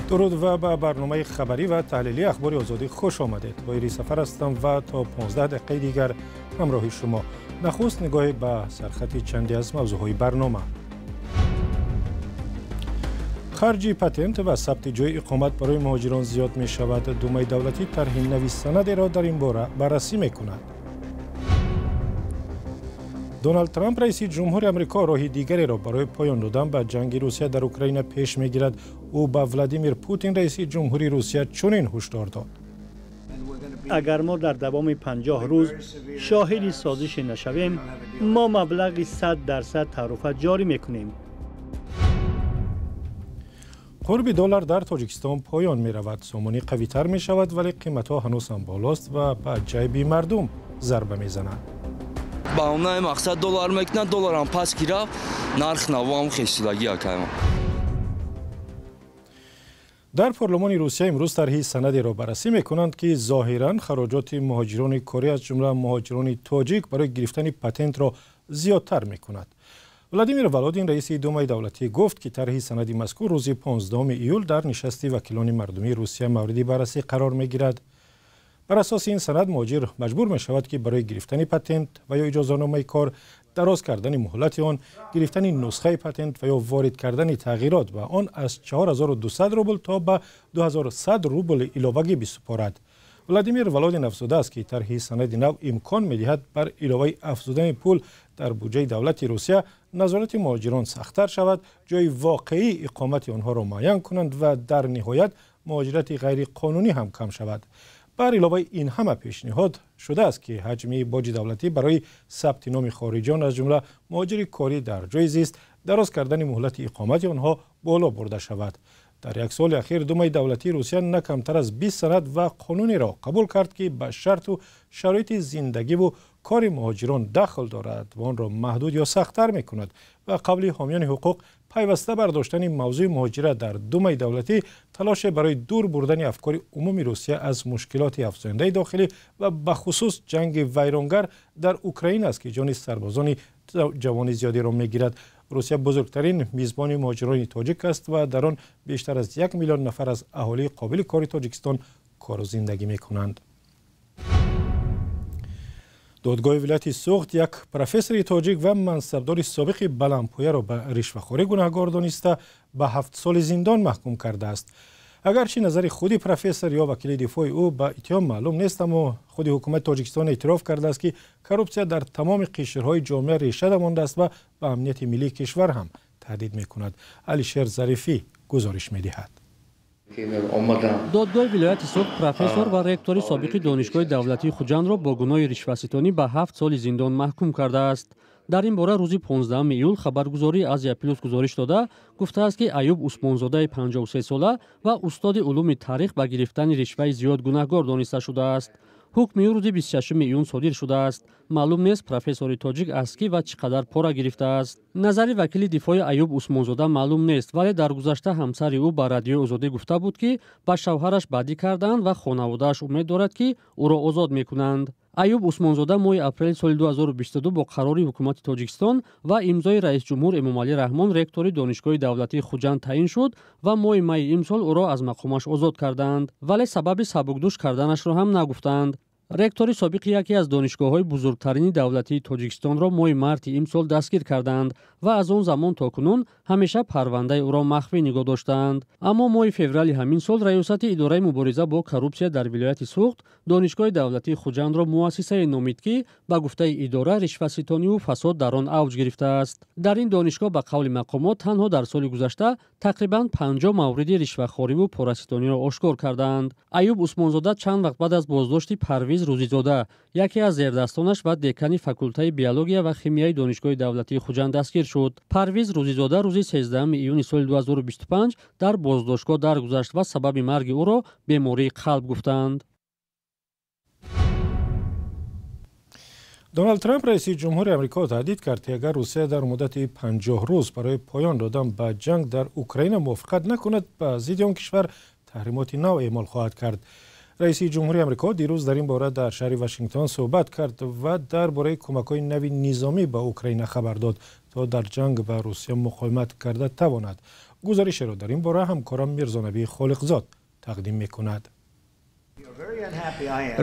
Дуруд ва ба барномаи хабарӣ ва таҳлилии Ахбори Озодӣ хуш омадед. Тоҳири Сафар ҳастам ва то 15 дақиқаи дигар ҳамроҳи шумо. Нахуст нигоҳе ба сархати чанде аз мавзӯъҳои барнома. Харҷи патент ва сабти ҷои иқомат барои муҳоҷирон зиёд мешавад. Думаи давлатӣ тарҳи нави санадеро дар ин бора баррасӣ мекунад. Доналд Трамп, раиси ҷумҳури Амрико, роҳи дигареро барои поён додан ба ҷанги Русия дар Украина пеш мегирад. Ӯ ба Владимир Путин, раиси ҷумҳури Русия, чунин ҳушдор дод. Агар мо дар давоми 50 рӯз шоҳиди созише нашавем, мо маблағи 100% таъруфа ҷорӣ мекунем. Қурби доллар дар Тоҷикистон поён меравад. Сомонӣ қавитар мешавад, вале қиматҳо ҳанӯз ҳам болост ва ба ҷайби мардум зарба мезананд. Ба онаи мақсад доллар мекунад, долларам пас ки рафт, нарх навоам хешидагӣ акайма. Дар парлумони Русия имрӯз тарҳи санадеро баррасӣ мекунанд, ки зоҳиран хароҷоти муҳоҷирони корӣ, аз ҷумла муҳоҷирони тоҷик, барои гирифтани патентро зиёдтар мекунад. Владимир Володин, раиси Думаи давлатӣ, гуфт, ки тарҳи санади мазкур рӯзи 15 июл дар нишасти вакилони мардумии Русия мавриди баррасӣ қарор мегирад. Бар асоси ин санад муҳоҷир маҷбур мешавад, ки барои гирифтани патент ва ё иҷозаномаи кор, дароз кардани муҳлати он, гирифтани нусхаи патент ва ё ворид кардани тағйирот ба он аз 4200 рубл то ба 2100 рубл иловагӣ бисупорад. Владимир Володин афзудааст, ки тарҳи санади нав имкон медиҳад бар иловаи афзудани пул дар буҷаи давлати Русия назорати муҳоҷирон сахттар шавад, ҷои воқеии иқомати онҳоро муайян кунанд ва дар ниҳоят муҳоҷирати ғайриқонунӣ ҳам кам шавад. Бар иловаи ин ҳама пешниҳод шудааст, ки ҳаҷми боҷи давлатӣ барои сабти номи хориҷиён, аз ҷумла муҳоҷири корӣ дар ҷои зист, дароз кардани муҳлати иқомати онҳо боло бурда шавад. Дар як соли ахир Думаи давлатии Русия на камтар аз 20 санад ва қонунеро қабул кард, ки ба шарту шароити зиндагиву кори муҳоҷирон дахл дорад ва онро маҳдуд ё сахттар мекунад. Ба қавли ҳомиёни ҳуқуқ, пайваста бардоштани мавзӯи муҳоҷират дар Думаи давлатӣ талоше барои дур бурдани афкори умуми Русия аз мушкилоти афзояндаи дохилӣ ва бахусус ҷанги вайронгар дар Украина аст, ки ҷони сарбозони ҷавони зиёдеро мегирад. Русия бузургтарин мизбони муҳоҷирони тоҷик аст ва дар он бештар аз 1 миллион нафар аз аҳолии қобили кори Тоҷикистон кору зиндагӣ мекунанд. Додгоҳи вилояти Суғд як профессори тоҷик ва мансабдори собиқи баландпояро ба ришвахорӣ гунаҳгор дониста ба 7 соли зиндон маҳкум кардааст. Агарчи назари худи профессор ё вакили дифои ӯ ба иттиҳом маълум нест, аммо худи ҳукумати Тоҷикистон эътироф кардааст, ки коррупсия дар тамоми қишрҳои ҷомеа реша давондааст ва ба амнияти миллии кишвар ҳам таҳдид мекунад. Алишер Зарифӣ гузориш медиҳад. Додгоҳи вилояти Суғд профессор ва ректори собиқи Донишгоҳи давлатии Хуҷандро бо гуноҳи ришваситонӣ ба 7 соли зиндон маҳкум кардааст. Дар ин бора рӯзи 15 июл хабаргузории Азия Плюс гузориш дода, гуфтааст, ки Аюб Усмонзодаи 53сола ва устоди улуми таърих ба гирифтани ришваи зиёд гунаҳгор дониста шудааст. Ҳукми ӯ рӯзи 26 июн содир шудааст. Маълум нест, профессори тоҷик аз кӣ ва чӣ қадар пора гирифтааст. Назари вакили дифои Аюб Усмонзода маълум нест, вале дар гузашта ҳамсари ӯ ба Радиои Озодӣ гуфта буд, ки ба шавҳараш бадӣ кардаанд ва хонаводааш умед дорад, ки ӯро озод мекунанд. Аюб Усмонзода моҳи апрели соли 2022 бо қарори ҳукумати Тоҷикистон ва имзои раисҷумҳур Эмомалӣ Раҳмон ректори Донишгоҳи давлатии Хуҷанд таъин шуд ва моҳи майи имсол ӯро аз мақомаш озод карданд, вале сабаби сабукдӯш карданашро ҳам нагуфтанд. Ректори собиқи яке аз донишгоҳҳои бузургтарини давлатии Тоҷикистонро моҳи марти имсол дастгир карданд ва аз он замон то кунун ҳамеша парвандаи ӯро махфӣ нигоҳ доштаанд. Аммо моҳи феврали ҳамин сол раёсати идораи мубориза бо коррупсия дар вилояти Суғд Донишгоҳи давлатии Хуҷандро муассисае номид, ки ба гуфтаи идора ришваситониву фасод дар он авҷ гирифтааст. Дар ин донишгоҳ ба қавли мақомот танҳо дар соли гузашта тақрибан 50 мавриди ришвахориву пораситониро ошкор кардаанд. Аюб Усмонзода чанд вақт баъд аз боздошти Парвиз Рӯзизода, яке аз зердастонаш ва декани факултаи биология ва химияи Донишгоҳи давлатии Хуҷанд, дастгир шуд. Парвиз Рӯзизода рӯзи 13 июни соли 2025 дар боздоштгоҳ даргузашт ва сабаби марги ӯро бемории қалб гуфтанд. Доналд Трамп, раиси ҷумҳури Амрико, таҳдид кард, ки агар Русия дар муддати 50 рӯз барои поён додан ба ҷанг дар Украина мувофиқат накунад, ба зидди он кишвар таҳримоти нав эъмол хоҳад кард. Раиси ҷумҳури Амрико дирӯз дар ин бора дар шаҳри Вашингтон суҳбат кард ва дар бораи кӯмакҳои нави низомӣ ба Украина хабар дод, то дар ҷанг ба Русия муқовимат карда тавонад. Гузоришеро дар ин бора ҳамкорам Мирзонаби Холиқзод тақдим мекунад.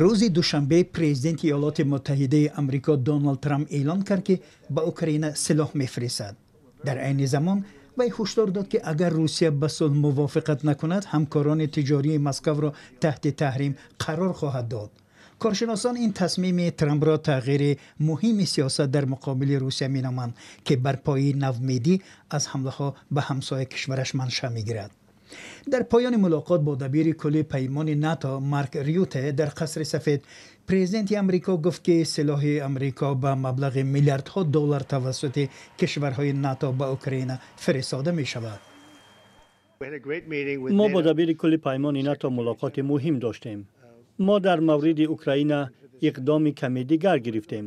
Рӯзи душанбе президенти Иёлоти Муттаҳидаи Амрико Доналд Трамп эълон кард, ки ба Украина силоҳ мефиристад. Дар айни замон вай ҳушдор дод, ки агар Русия ба сулҳ мувофиқат накунад, ҳамкорони тиҷории Москваро таҳти таҳрим қарор хоҳад дод. Коршиносон ин тасмими Трампро тағйири муҳими сиёсат дар муқобили Русия меноманд, ки бар пояи навмедӣ аз ҳамлаҳо ба ҳамсоя кишвараш манша мегирад. Дар поёни мулоқот бо дабири кулли паймони НАТО Марк Рюте дар Қасри Сафед, президенти Амрико гуфт, ки силоҳи Амрико ба маблағи миллиардҳо доллар тавассути кишварҳои НАТО ба Украина фиристода мешавад. Мо бо дабири кулли паймони НАТО мулоқоти муҳим доштем. Мо дар мавриди Украина иқдоми каме дигар гирифтем.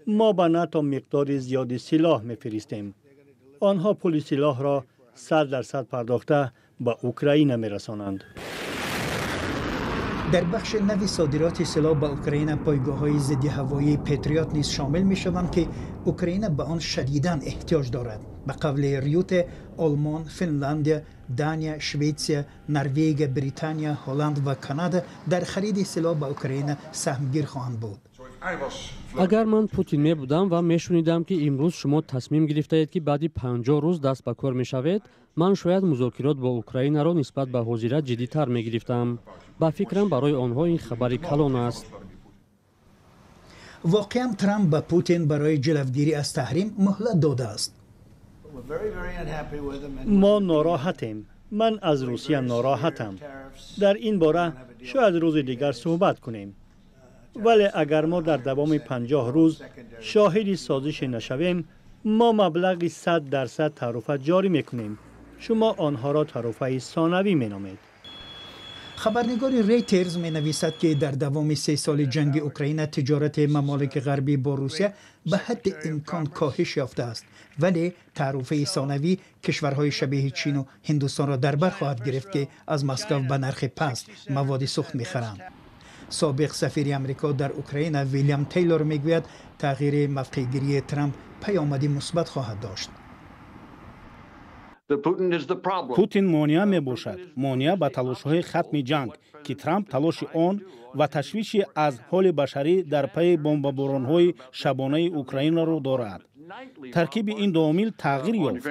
Мо ба НАТО миқдори зиёди силоҳ мефиристем. Онҳо пули силоҳро 100% пардохта ба Украина мерасонанд. Дар бахши нави содироти силоҳ ба Украина пойгоҳҳои зидди ҳавоии Патриот низ шомил мешаванд, ки Украина ба он шадидан эҳтиёҷ дорад. Ба қавли Рюте, Олмон, Финляндия, Дания, Шветсия, Норвегия, Британия, Ҳолланд ва Канада дар хариди силоҳ ба Украина саҳмгир хоҳанд буд. Агар ман Путин мебудам ва мешунидам, ки имрӯз шумо тасмим гирифтаед, ки баъди 50 рӯз даст ба кор мешавед, ман шояд музокирот бо Украинаро нисбат ба ҳозира ҷиддитар мегирифтам. Ба фикрам, барои онҳо ин хабари калон аст. Воқеан, Трамп ба Путин барои ҷилавгирӣ аз таҳрим муҳлат додааст. Мо нороҳатем. Ман аз Русия нороҳатам. Дар ин бора шояд рӯзи дигар суҳбат кунем, вале агар мо дар давоми 50 рӯз шоҳиди созише нашавем, мо маблағи 100% таъруфа ҷорӣ мекунем. Шумо онҳоро таъруфаи сонавӣ меномед. Хабарнигори Рейтерз менависад, ки дар давоми 3 соли ҷанги Украина тиҷорати мамолики ғарбӣ бо Русия ба ҳадди имкон коҳиш ёфтааст, вале таъруфаи сонавӣ кишварҳои шабеҳи Чину Ҳиндустонро дар бар хоҳад гирифт, ки аз Москав ба нархи паст маводи сӯхт мехаранд. Собиқ сафири Амрико дар Украина Вилям Тейлор мегӯяд, тағйири мавқеъгирии Трамп паёмади мусбат хоҳад дошт. Путин монеа мебошад, монеа ба талошҳои хатми ҷанг, ки Трамп талоши он ва ташвиши аз ҳоли башарӣ дар пайи бомбаборонҳои шабонаи Украинаро дорад. Таркиби ин ду омил тағйир ёфт.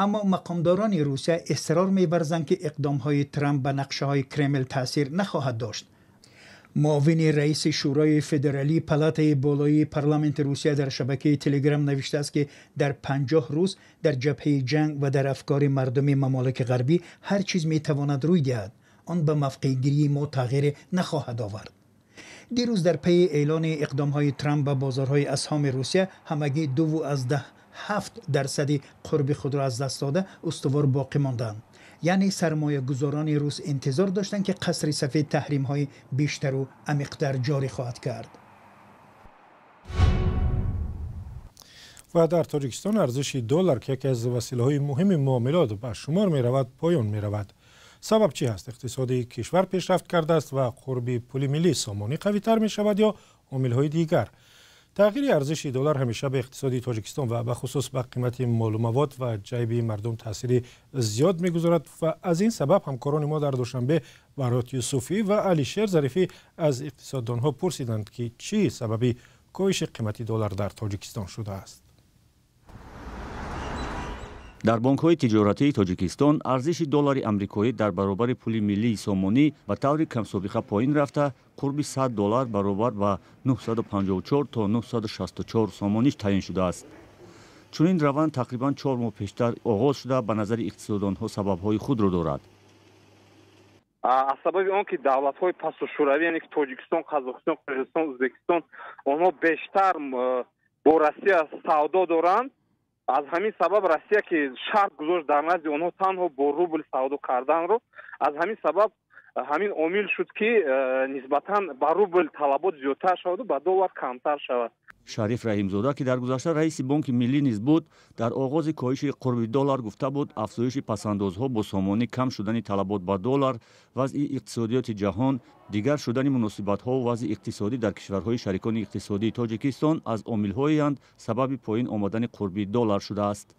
Аммо мақомдорони Русия исрор меварзанд, ки иқдомҳои Трамп ба нақшаҳои Кремл таъсир нахоҳад дошт. Муовини раиси Шӯрои Федералии палатаи болоии парламенти Русия дар шабакаи Телеграм навиштааст, ки дар 50 рӯз дар ҷабҳаи ҷанг ва дар афкори мардуми мамолики ғарбӣ ҳар чиз метавонад рӯй диҳад. Он ба мавқеъгирии мо тағйире нахоҳад овард. Дирӯз дар пайи эълони иқдомҳои Трамп ба бозорҳои асҳоми Русия ҳамагӣ 2,7% қурби худро аз даст дода, устувор боқӣ монданд. Яъне сармоягузорони рус интизор доштанд, ки Қасри Сафед таҳримҳои бештару амиқтар ҷорӣ хоҳад кард. Ва дар Тоҷикистон арзиши доллар, ки яке аз василаҳои муҳими муомилот ба шумор меравад, поён меравад. Сабаб чӣ ҳаст? Иқтисоди кишвар пешрафт кардааст ва қурби пули миллӣ сомонӣ қавитар мешавад ё омилҳои дигар? Тағйири арзиши доллар ҳамеша ба иқтисоди Тоҷикистон ва бахусус ба қимати молу мавод ва ҷайби мардум таъсири зиёд мегузорад ва аз ин сабаб ҳамкорони мо дар Душанбе Барот Юсуфӣ ва Алишер Зарифӣ аз иқтисоддонҳо пурсиданд, ки чӣ сабаби коҳиши қимати доллар дар Тоҷикистон шудааст. Дар бонкҳои тиҷоратии Тоҷикистон арзиши доллари амрикоӣ дар баробари пули миллии сомонӣ ба таври камсобиқа поин рафта, қурби 100 доллар баробар ба 954 то 964 сомонӣ таъин шудааст. Чунин раванд тақрибан 4 моҳ пештар оғоз шуда, ба назари иқтисоддонҳо сабабҳои худро дорад. Аз сабаби он ки давлатҳои пасу шӯравӣ, яъне ки Тоҷикистон, Қазоқистон, Қирғизистон, Ӯзбекистон, онҳо бештар бо Россия савдо доранд, аз ҳамин сабаб Россия, ки шарт гузошт дар назди онҳо танҳо бо рубл савдо карданро, аз ҳамин сабаб Ҳамин омил шуд, ки нисбатан ба рубл талабот зиёдтар шаваду ба доллар камтар шавад. Шариф Раҳимзода, ки дар гузашта раиси Бонки Миллӣ низ буд, дар оғози коҳиши қурби доллар гуфта буд, афзоиши пасандозҳо бо сомонӣ, кам шудани талабот ба доллар, вазъи иқтисодиёти ҷаҳон, дигар шудани муносибатҳо, вазъи иқтисодӣ дар кишварҳои шарикони иқтисодии Тоҷикистон аз омилҳоеанд, сабаби поин омадани қурби доллар шудааст.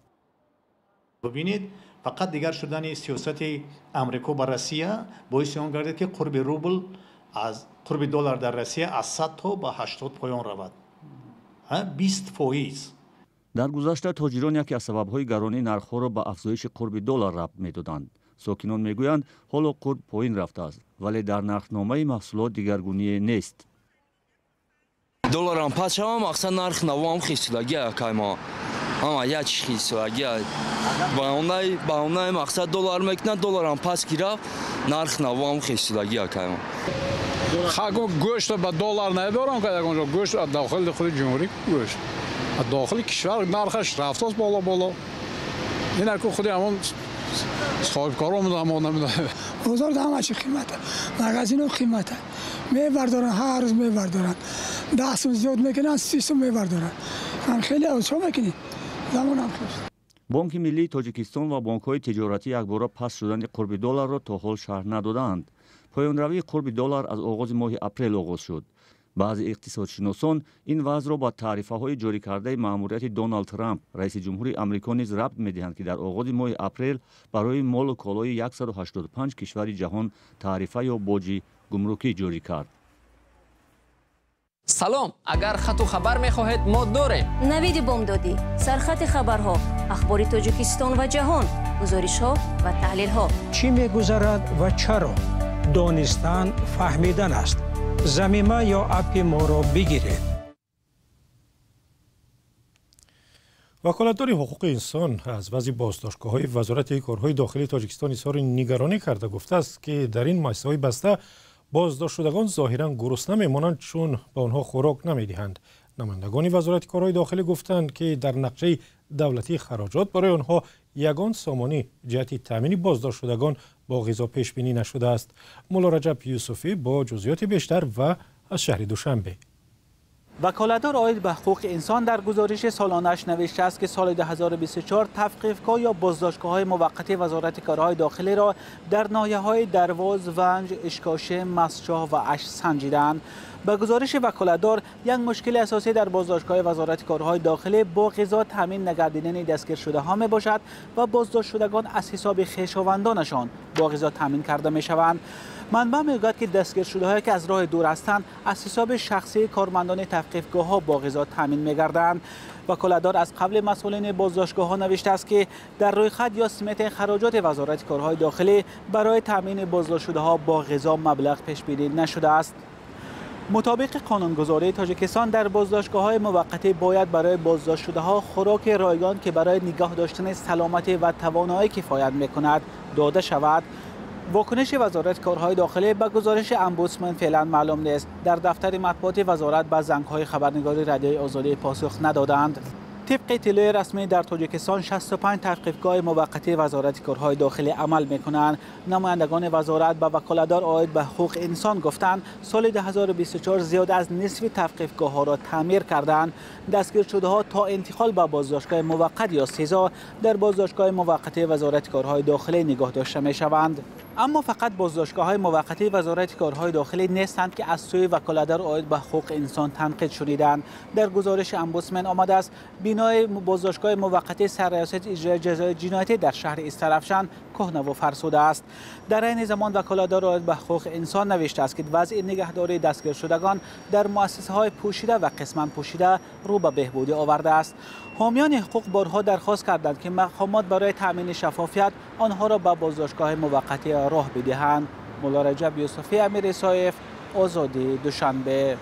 Бубинед, фақат дигар шудани сиёсати Амрико ба Россия боиси он гардид, ки қурби рубл аз қурби доллар дар Россия аз 100 то ба 80 поён равад, 20%. Дар гузашта тоҷирон яке аз сабабҳои гаронии нархҳоро ба афзоиши қурби доллар рабт медоданд. Сокинон мегӯянд, ҳоло қурб поин рафтааст, вале дар нархномаи маҳсулот дигаргуние нест. Долларам пас шава, мақсад нарх навоам хисулагия кайма, ама як хисулагия баонай, мақсад доллар мекунад, долларам пас ки рафт, нарх навоам хисулагия кайма. Хаго гӯшт ба доллар намебарам, ка ягон ҷо гӯшт аз дохили худи ҷумҳурӣ, гӯшт аз дохили кишвар нархаш рафтааст боло боло. Ин худи ҳамон соҳибкорон ҳамон. Бозор ҳама чи қимата, магазино қимата, мебардоранд, ҳар рӯз мебардоранд, 10 сум зиёд мекунанд, 30 сум мебардоранд. Ҳам хеле чо мекунӣ, замонам хел. Бонки Миллии Тоҷикистон ва бонкҳои тиҷоратӣ якбора паст шудани қурби долларро то ҳол шарҳ надодаанд. Поёнравии қурби доллар аз оғози моҳи апрел оғоз шуд. Баъзе иқтисодшиносон ин вазъро ба таърифаҳои ҷорӣ кардаи маъмурияти Доналд Трамп, раиси ҷумҳури Амрико, низ рабт медиҳанд, ки дар оғози моҳи апрел барои молу колои 185 кишвари ҷаҳон таърифа ё боҷи гумрукӣ ҷорӣ кард. Салом, агар хату хабар мехоҳед, мо дорем. Навиди бомдодӣ, сархати хабарҳо, ахбори Тоҷикистон ва ҷаҳон, гузоришҳо ва таҳлилҳо. Чӣ мегузарад ва чаро? Донистан фаҳмидан аст. Замима ё аппи моро бигиред. Ваколатдори ҳуқуқи инсон аз вазъи боздоштгоҳҳои Вазорати корҳои дохилии Тоҷикистон изҳори нигаронӣ карда, гуфтааст, ки дар ин муассисаҳои баста боздоштшудагон зоҳиран гурусна мемонанд, чун ба онҳо хӯрок намедиҳанд. Намояндагони Вазорати корҳои дохилӣ гуфтанд, ки дар нақшаи давлатии хароҷот барои онҳо ягон сомонӣ ҷиҳати таъмини боздоштшудагон бо ғизо пешбинӣ нашудааст. Мулло Раҷаб Юсуфӣ бо ҷузъиёти бештар ва аз шаҳри Душанбе. Ваколатдор оид ба ҳуқуқи инсон дар гузориши солонааш навиштааст, ки соли 2024 тавқифгоҳ ё боздоштгоҳҳои муваққати Вазорати корҳои дохилиро дар ноҳияҳои Дарвоз, Ванҷ, Ишкошим, Мастчоҳ ва Ашт санҷидаанд. Ба гузориши ваколатдор, як мушкили асосӣ дар боздоштгоҳи Вазорати корҳои дохилӣ бо ғизо таъмин нагардидани дастгиршудаҳо мебошад ва боздоштшудагон аз ҳисоби хешовандонашон бо ғизо таъмин карда мешаванд. Манбаъ мегӯяд, ки дастгиршудаҳое, ки аз роҳи дур ҳастанд, аз ҳисоби шахсии кормандони тавқифгоҳҳо бо ғизо таъмин мегарданд. Ваколатдор аз қавли масъулини боздоштгоҳҳо навиштааст, ки дар рӯйхат ё сметаи хароҷоти Вазорати корҳои дохилӣ барои таъмини боздоштшудаҳо бо ғизо маблағ пешбинӣ нашудааст. Мутобиқи қонунгузории Тоҷикистон, дар боздоштгоҳҳои муваққатӣ бояд барои боздоштшудаҳо хӯроки ройгон, ки барои нигоҳ доштани саломатӣ ва тавоноӣ кифоят мекунад, дода шавад. Вокуниши Вазорати корҳои дохилӣ ба гузориши омбудсман феълан маълум нест. Дар дафтари матбуоти вазорат ба зангҳои хабарнигори Радиои Озодӣ посух надоданд. Тибқи иттилои расмӣ, дар Тоҷикистон 65 тавқифгоҳи муваққатии Вазорати корҳои дохилӣ амал мекунанд. Намояндагони вазорат ба ваколатдор оид ба ҳуқуқи инсон гуфтанд, соли 2024 зиёд аз нисфи тавқифгоҳҳоро таъмир карданд. Дастгиршудаҳо то интиқол ба боздоштгоҳи муваққат ё СИЗО дар боздоштгоҳи муваққатии Вазорати корҳои дохилӣ нигоҳ дошта мешаванд. Аммо фақат боздоштгоҳҳои муваққатии Вазорати корҳои дохилӣ нестанд, ки аз сӯи ваколатдор оид ба ҳуқуқи инсон танқид шуниданд. Дар гузориши омбудсмен омадааст, бинои боздоштгоҳи муваққатии Сарраёсати иҷрои ҷазои ҷиноятӣ дар шаҳри Истаравшан кӯҳнаву фарсуда аст. Дар айни замон ваколатдор оид ба ҳуқуқи инсон навиштааст, ки вазъи нигаҳдории дастгиршудагон дар муассисаҳои пӯшида ва қисман пӯшида рӯ ба беҳбудӣ овардааст. Ҳомиёни ҳуқуқ борҳо дархост карданд, ки мақомот барои таъмини шаффофият онҳоро ба боздоштгоҳи муваққатӣ роҳ бидиҳанд. Мулло Раҷаб Юсуфӣ, Амир Исоев, Озодӣ, Душанбе.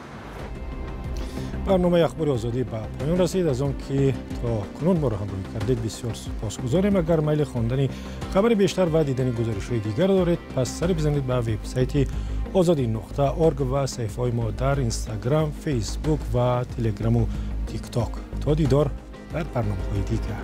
Барномаи Ахбори Озодӣ ба поён расид. Аз он ки то кунун моро ҳамроҳӣ кардед, бисёр сипосгузорем. Агар майли хондани хабари бештар ва дидани гузоришҳои дигар доред, пас сари бизанед ба вебсайти озодӣ.орг ва саҳифаҳои мо дар Инстаграм, Фейсбук ва Телеграму Тикток. То дидор дар барномаҳои дигар.